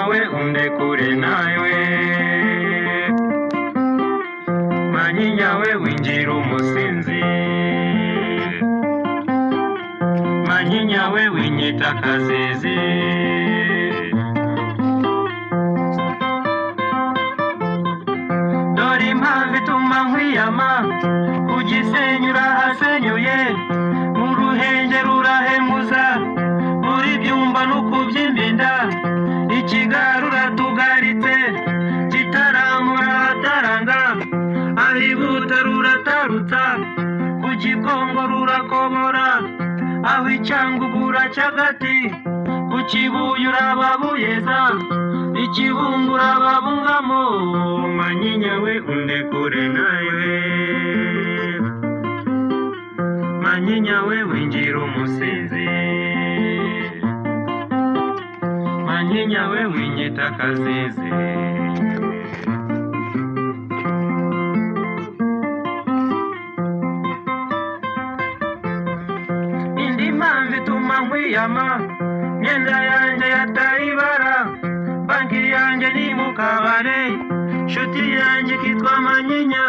Manyinya we undekure nawe, Manyinya we winjira umusinzi, Manyinya we winyita kazizi. Dore impamvu ituma nkwiyama, ku Gisenyi urahasenyuye, mu Ruhengeri urahemuza, muri Byumba no kubyimba inda, Ikigali uratugaritse, Gitarama urahataranga, aho i Butare uratarutsa, ku Gikongoro urakobora, aho i Cyangugu uraca agati, ku Kibuye urababuyeza, i Kibungo urababungamo. Manyinya we undekure nawe, Manyinya we winjira umusinzi, Manyinya we winyita kazizi. Indi mpamvu ituma nkwiyama, imyenda yanjye yataye ibara, banki yanjye ni mu kabare, nshuti yanjye ikitwa Manyinya.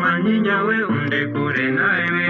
Manyinya we undekure nawe.